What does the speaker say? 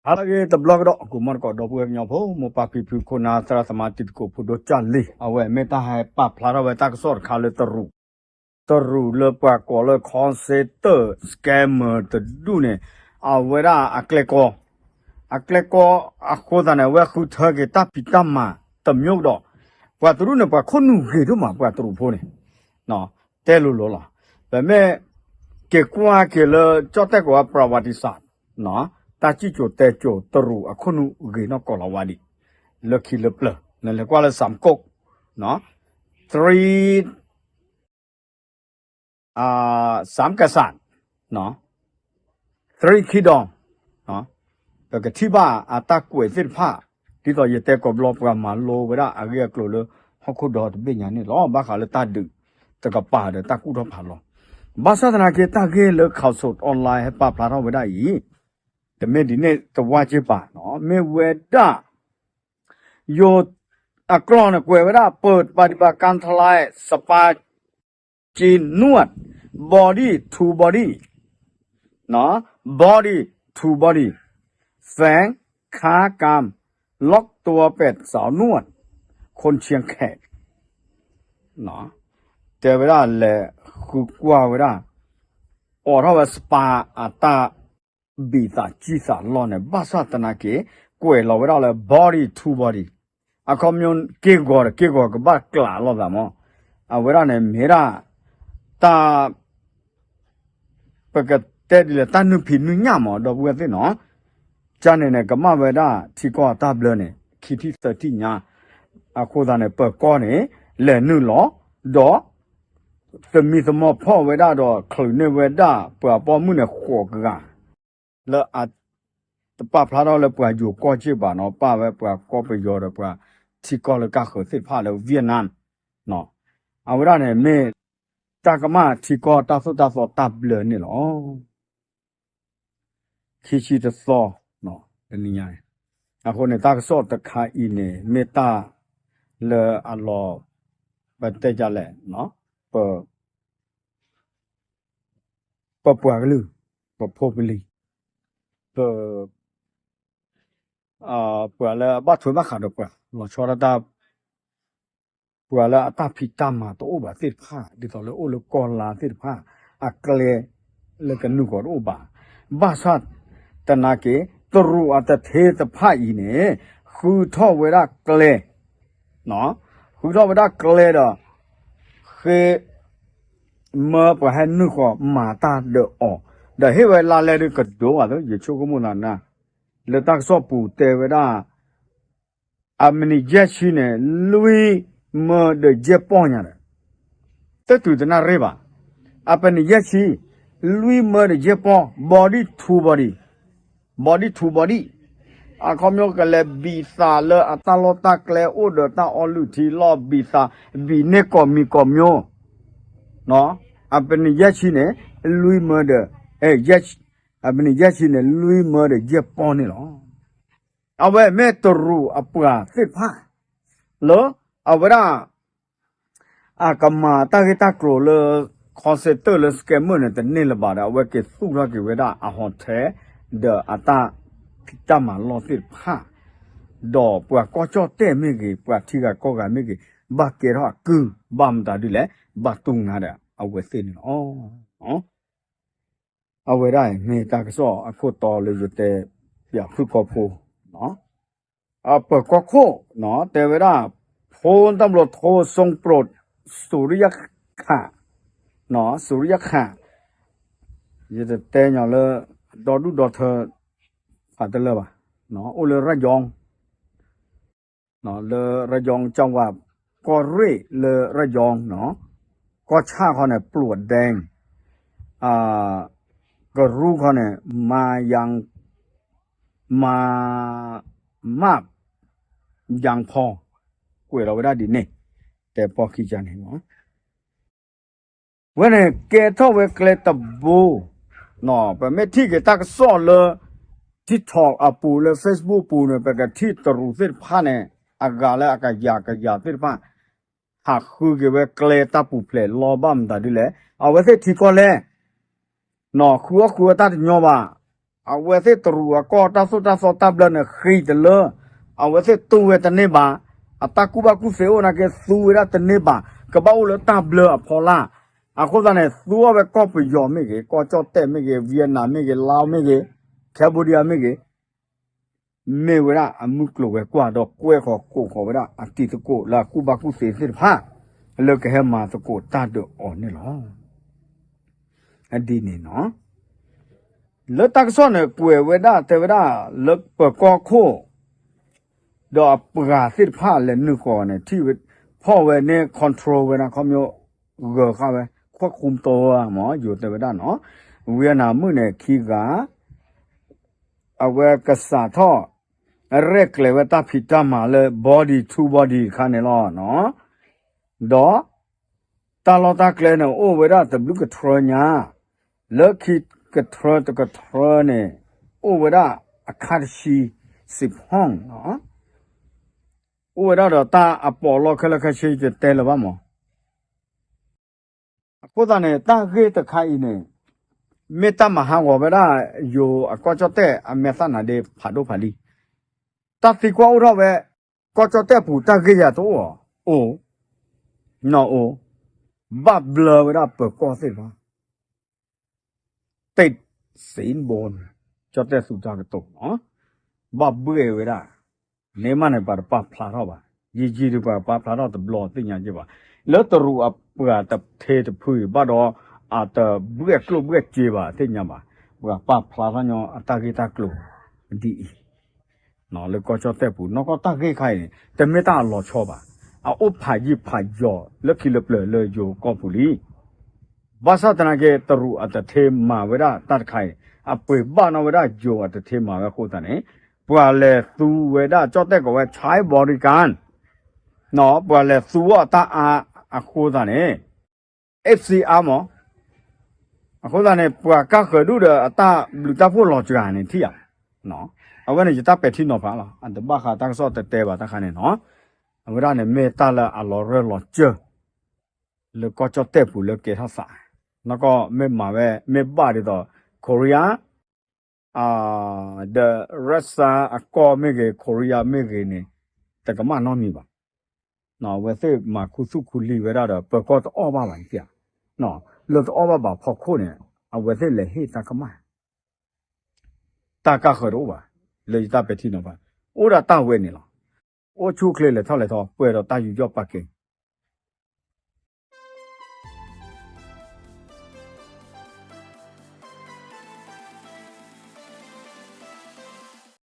ဟါလၢအဂ့ၤတဘျီကဒီး ကိးမီၢ်တကိး ဒီပုၢ်ဝဲၢ်ကညီဖိ မိၢ်ပၢ်ဖံဖု ခိၣ်နၢ် သရၣ်သမါ တံၤသကိး ဖိဒိၣ်ကၢ်လံၤ အဝဲမ့ၢ်တၢ်ဟဲပာ်ဖျါထီၣ်ဝဲတၢ်ကစီၣ်တခါလၢတရူး, တရူးလၢပှၤကိးလၢ call center scammer တဒူၣ်န့ၣ် အဝဲဒၣ်အကျဲကီ အကျဲကီအဃိသတးန့ၣ် အဝဲဃုထၢက့ၤတၢ်ဖံးတၢ်မၤတမျိုးကဒီး, ပှၤတရူးန့ၣ် ပှၤခိၣ်နူာ်ဂ့ၤဒိၣ်မး ပှၤတရူးဖိန့ၣ် တဲလိၤလိၤလီၤ. ပမ့ၢ်က့ၤကွၢ်က့ၤလၢ ကၠီၣ်တဲၣ်ကိးဝဲ ประวัติศาสตร์ တၢ်စံၣ်စိၤတဲစိၤ တရူးအခိၣ်နူာ်ဂ့ၤနီၢ်ကီၢ်လီၤဝဲဒံး လၢခံလၢပျၢၤ နလဲၤကွၢ်လၢ สามก๊ก three สามกษัตริย์ three kingdom ပကထံၣ်ဘၣ်အတၢ်ကွဲးသ့ၣ်တဖၣ် ဒ်သိးယတဲကိးဘျီ ပှၤမၤလိဝဲဒၣ်အဂ့ၢ်အကျိၤလၢဟီၣ်ခိၣ်ဒီတဘ့ၣ်ညါန့ၣ်လီၤ. ဘၣ်ဃးလၢတၢ်ဒုးတကပၤဒီးတၢ်ကူၣ်ထီၣ်ဖးလီၤ. ဘၣ်ဆၣ်သနာ်က့ တၢ်ဂ့ၢ်လၢ ข่าวสดออนไลน์ ဟဲပာ်ဖျါထီၣ်ဝဲဒၣ်အံၤ တမ့ၢ်ဒ်န့ၣ်တဝၢ်က့ဘၣ်နီၤ, မ့ၢ်ဝဲဒၣ် ယိၤ အကျိာ်န့ၣ်ကွဲးဝဲဒၣ် เปิดปฏิบัติการทลายสปาจีนนวด body to body နီၤ body to body แฝงฆากาม ล็อกตัวแปดสาวนวด คนเชียงแขก တဲဝဲဒၣ်လဲၤဃုကွၢ်ဝဲဒၣ် အိးထီၣ်ဝဲ spa အတၢ် ဘံၣ်သးစံၣ်သးလီၢ်န့ၣ် ဘၣ်ဆၣ်သနာ်က့ ကွဲးလီၤဝဲဒၣ်လၢ body to body အခီပညီ က့ၢ်ဂီၤဒီးက့ၢ်ဂီၤကဘၣ်ကျးလိာ်သးမး, အဝဲဒၣ်န့ၣ်မ့ၢ်ဒၣ် တၢ် ပကတဲဒ်လဲၣ် တၢ်နုာ်ဖံးနုာ်ညၣ်မး ဒီပုၢ်ဝဲၢ်သ့ၣ်နီၤ, ကန့ၣ်န့ၣ် ကမၣ်ဝဲဒၣ်ထံကီၢ်အတၢ်ဘျၢန့ၣ် ခံထံၣ်သၢထံၣ်ညါ, အဃိသတးန့ၣ် ပၢၤကီၢ်န့ၣ် လဲၤနုာ်လီၤ ဒီး သမံသမိးဖီၣ်ဝဲဒၣ်ဒီး ချုးန့ၢ်ဝဲဒၣ်ပှၤပိာ်မုၣ်န့ၣ် ဃိးကဂၤ လၢအ တပာ်ဖျါထီၣ်လၢပှၤယိၤကီၢ်က့ဘၣ်နီၤ, ပာ်ဝဲပှၤကီၢ်ပယီၤဒီးပှၤထံကီၢ်လၢကၢ်ဃၢၤသ့ၣ်တဖၣ်လၢ Vietnam နီၤ, အဝဲဒၣ်န့ၣ်မ့ၢ် တၢ်ကမၣ်ထံကီၢ်တၢ်သိၣ်တၢ်သီတၢ်ဘျၢန့ၣ်လီၤ. ခံဆံတသီ တနံၤညါန့ၣ်, အဃိန့ၣ် တၢ်ကစီၣ်တခါအံၤန့ၣ် မ့ၢ်တၢ်လၢအလီၤ ပတဲဒ်လဲၣ် ပ ပပှၤကလုာ် ပဖိပလံၤ ပ ပှၤလၢအဘၣ်ထွဲဘၣ်ဃးဒီးပှၤ လီၤဆီဒၣ်တၢ် ပှၤလၢအတၢ်ဖံးတၢ်မၤတအိၣ်ဘၣ်သ့ၣ်တဖၣ် ဒ်သိးလၢအိၣ်လၢကီၢ်လါသ့ၣ်တဖၣ် အကျဲလၢကနုာ်ဃီၤတအိၣ်ဘၣ်. ဘၣ်ဆၣ်သနာ်က့ တရူးအတထ့တဖၣ်အံၤန့ၣ် ဃုထီၣ်ဝဲဒၣ်ကျဲ ဃုထီၣ်ဝဲဒၣ်ကျဲဒီး ဃ့ မၢပှၤဟဲနုာ်ဃီၤမၤတၢ်ဒီးအီၤ, ဒီးဟ့ၣ်ဝဲလါလဲဒုးကဒိဘၣ်သ့ ယဆိကမိၣ်သးနၤ, လၢတၢ်ကစီၣ်ပူၤတဲဝဲဒၣ် အပနံးယဲၢ်ဆံန့ၣ် လွံၢ်မၢဒီးယဲၢ်ပီၢ်ညါဒီး တတုၤတနၣ်ရ့ၣ်ဘၣ်. အပနံးယဲၢ်ဆံ လွံၢ်မၢဒီးယဲၢ်ပီၢ် body to body body to body အခီပညီကလဲၤဘံၣ်သးလၢအတၢ်လီၢ်တၢ်ကျဲအိၣ်ဒီးတၢ်အီလုၢ်ထံလီၢ်ဘံၣ်သး ဘံၣ်န့ၢ်ကိးမံၤကိးမျိုး အပနံးယဲၢ်ဆံန့ၣ် လွံၢ်မၢဒီး အပနံးယဲၢ်ဆံန့ၣ် လွံၢ်မၢဒီးယဲၢ်ပီၢ်န့ၣ်လီၤ. အဝဲမ့ၢ်တရူးအပှၤသ့ၣ်တဖၣ် လၢအဝဲဒၣ် အကမၤတၢ်ဂ့ၢ်တၢ်ကျိၤလၢ call center လၢ scammer န့ၣ် တန့ၢ်လၢၤဘၣ်ဒီး အဝဲက့ၤသူၣ်ထီၣ်က့ၤဝဲဒၣ်အ hotel ဒီးအတၢ်ဖံးတၢ်မၤလီၢ်သ့ၣ်တဖၣ်, ဒီးပှၤကီၢ်ကၠီၣ်တဲၣ်မ့ၢ်ဂ့ၤ ပှၤထံဂၤကီၢ်ဂၤမ့ၢ်ဂ့ၤ ဘၣ်ကဲထီၣ်အကုၢ် ဘၣ်မတၤဒ်လဲၣ် ဘၣ်တူၢ်ငါဒီးအဝဲသ့ၣ်န့ၣ်လီၤ. အဝဲဒၣ်မ့ၢ်တၢ်ကစီၣ်အခိၣ်တီလၢယတဲပၠးဖုၣ်ကိာ်ဖိ အပၢၤကီၢ်ခိၣ် တဲဝဲဒၣ် พลตำรวจโท ทรงโปรด สุริยะ สุริยะ ယတတဲညီလၢ ဒီဒူၣ်ဒီထၢ ဖးတလၢဘၣ်, အိၣ်လၢ ระยอง လၢ ระยอง จังหวัด ကီၢ်ရ့ၣ်လၢ ระยอง နီၤ, ကီၢ်ဆၣ်ခီန့ၣ် ပျိၣ်ဒဲ, ကရူၢ်ခီန့ၣ် မၤယၣ်, မၤ, မၣ်, ယၣ်ဖီ, ကွဲးလီၤဝဲဒၣ်ဒ်န့ၣ်, တဲပီၢ်ခံကန့ၣ်လီၤ. ဝဲန့ၣ် ကဲထီၣ်ဝဲကျဲတဘိ, ပမ့ၢ်ထံၣ်က့ၤတၢ်ကစီၣ်လၢ TikTok အပူၤ လၢ Facebook ပူၤန့ၣ် ပကထံၣ်တရူးသ့ၣ်တဖၣ်န့ၣ် အဂၤလၢအကယၤကယၤသ့ၣ်တဖၣ် ဟးဃုက့ၤဝဲကျဲတၢ်ပူၤဖျဲးလီၤဘၣ်မတၤဒ်လဲၣ်, အဝဲသ့ၣ်ထံကီၢ်လဲၣ်, နီၤ ဃုအီၣ်ဃုအီတၢ်တညီဘၣ်, အဝဲသ့ၣ်တရူးအကီၢ်တၢ်သိၣ်တၢ်သီတၢ်ဘျၢန့ၣ်ဃံတလၢ, အဝဲသ့ၣ်သူဝဲတန့ၢ်ဘၣ်, အတၢ်ကူၣ်ဘၣ်ကူၣ်သ့အိၣ်နာ်က့သူဝဲဒၣ်တန့ၢ်ဘၣ်, ကဘၣ်အိၣ်လၢတၢ်ဘျၢအဖီလာ်. အဃိသတးန့ၣ် သူအီၤဝဲကီၢ်ပယီၤမ့ၢ်ဂ့ၤ, ကီၢ်ကၠီၣ်တဲၣ်မ့ၢ်ဂ့ၤ, Vietnam မ့ၢ်ဂ့ၤ, Laos မ့ၢ်ဂ့ၤ, Cambodia မ့ၢ်ဂ့ၤ မ့ၢ်ဝဲဒၣ်အမုၢ်ကျိၤဝဲၤကွာ်ဒီးကွဲဃီၤကိးဃီၤဝဲဒၣ်အတံၤသကိးလၢအကူၣ်ဘၣ်ကူၣ်သ့သ့ၣ်တဖၣ် လၢကဟဲမၤသကိးတၢ်ဒီးအီၤန့ၣ်လီၤ. ဒ်န့ၣ်နီၤ, လၢတၢ်ကစီၣ်န့ၣ် ကွဲးဝဲဒၣ်တဲဝဲဒၣ်လၢပၢၤကီၢ်ခိၣ် ဒီးအပှၤသ့ၣ်တဖၣ်လဲၤနုာ်ဃီၤန့ၣ် ထံၣ်ဝဲ ဖီၣ်ဝဲန့ၣ် control ဝဲဒၣ်ခီဖျိ ဂၢၤဃာ်ဝဲ ခွဲးခုမ်တီဝဲမ့ၢ် ယိၤတဲဝဲဒၣ်နီၤ, ဝံအနၢ်မုၣ်န့ၣ်ခံဂၤ အဝဲကစးထီၣ် ရဲၣ်ကျဲၤဝဲတၢ်ဖံးတၢ်မၤလၢ body to body တခါန့ၣ်လီၤ. ဒီးတၢ်လီၢ်တၢ်ကျဲန့ၣ် အိၣ်ဝဲဒၣ်တဘျုးကထြၢညါ, လၢခံကထြၢတကထြၢန့ၣ် အိၣ်ဝဲဒၣ်အခါတဆံ စံးဖီၣ်နီၤ, အိၣ်ဝဲဒၣ်ဒီးတၢ်အပိာ်လီၢ်ခဲလၢာ်ခဲဆ့ ယတဲလၢၤဘၣ်မး အဃိသတးန့ၣ် တၢ်ဂ့ၢ်တခါအံၤန့ၣ် မ့ၢ်တၢ်မၤဟးဂီၤဝဲဒၣ် ယိၤအကီၢ်ကၠီၣ်တဲၣ်အမဲာ်သၣ်နါဒ့ဖးဒိၣ်ဖးလံၤ, တၢ်သံကွၢ်အိၣ်ထီၣ်ဝဲ ကီၢ်ကၠီၣ်တဲၣ်ပူၤတၢ်ဂ့ၢ်ယၤတအိၣ်ဧါ, အိၣ်, နီၢ်အိၣ်, ဘၣ်ဘျၢဝဲဒၣ်ပၢၤကီၢ်သ့ၣ်တဖၣ် တ့ၢ်စံဘိ, ကၠီၣ်တဲၣ်သူတၢ်ကတိၤ, ဘၣ်ဘှဲၣ်ဝဲဒၣ်, န့ၣ်မးန့ၣ် ပှၤတပာ်ဖျါထီၣ်ဘၣ်, ယံာ်ယံာ်ဒီးပှၤပာ်ဖျါထီၣ်တဘျီသ့ၣ်ညါက့ၤဘၣ်, လၢတရူးအပှၤတထ့တဖုအံၤဘၣ်ဒီး အတဘှဲၣ်ကျိၣ်ဘှဲၣ်စ့ဘၣ်သ့ၣ်ညါဘၣ်, ပှၤပာ်ဖျါထီၣ်ညီအတၢ်ဂ့ၢ်တၢ်ကျိၤဒ်အံၤ လၢကီၢ်ကၠီၣ်တဲၣ်ပူၤ နီၢ်ကီၢ်တၢ်ဂ့ၢ်ခါအံၤန့ၣ် တမ့ၢ်တၢ်အလီၤဆီဘၣ်, အအိၣ်ဖးယံာ်ဖးယီၤလၢခံလၢပျၢၤလၢယိၤကီၢ်ပူၤလံ. ဘၣ်ဆၣ်သနာ်က့ တရူးအတထ့မၤဝဲဒၣ်တၢ်တခါအံၤ အပှ့ၤဘၣ်နီၣ်ဝဲဒၣ်ယိၤအတထ့မၤဝဲအဃိသတးန့ၣ် ပှၤလဲၤသူဝဲဒၣ်ကၠီၣ်တဲၣ်ကိးဝဲ child bodyguard ပှၤလဲၤသူအီၤတၢ်အါအဃိသတးန့ၣ် F C R မး, အဃိသတးန့ၣ် ပှၤကၢ်ဃၢၤဒူၣ်ဒီးအတၢ်ဘျုးတၢ်ဖှိၣ်လီၤစှၤန့ၣ်ထံၣ်ဧါ, အဝဲန့ၣ်ယတၢ်ပဲာ်ထံနီၤဖးလီၤ, အတဘၣ်ဃးတၢ်ကစီၣ်တဲတဲဘၣ်တခါန့ၣ်နီၤ, အဝဲဒၣ်န့ၣ်မ့ၢ်တၢ်လၢအလီၤရၢၢ်လီၤစၢၢ် လၢကီၢ်ကၠီၣ်တဲၣ်ပူၤလၢကဲထီၣ်သး, နီၢ်ကီၢ်မ့ၢ်မၤဝဲ မ့ၢ်ဘၣ်ဒ်သိး Korea ဒီး Russia အကီၢ်မ့ၢ်ဂ့ၤ Korea မ့ၢ်ဂ့ၤန့ၣ် တကမၣ်နီတမံၤဘၣ်. အဝဲသ့ၣ်မၤခူသူၣ်ခူလံာ်ဝဲဒၣ်ဒီး ပၢၤကီၢ်တအီၣ်ဘၣ်ဘၣ်န့ၣ်, လၢတအီၣ်ဘၣ်ဘၣ်ဖီခိၣ်န့ၣ် အဝဲသ့ၣ်လဲၤဟ့ၣ်တၢ်ကမၣ် တၢ်ကၢ်ဃၢၤတအိၣ်ဘၣ်, လၢယတၢ်ပဲာ်ထံနီၤဖး, အိၣ်ဒၣ်တၢ်ဝဲန့ၣ်လီၤ. အိၣ်ဆူၣ်အိၣ်ချ့လဲၤထီၣ်လဲၤထီ ပှဲၤဒီးတၢ်ယူးယီၣ်ပာ်ကဲၤ,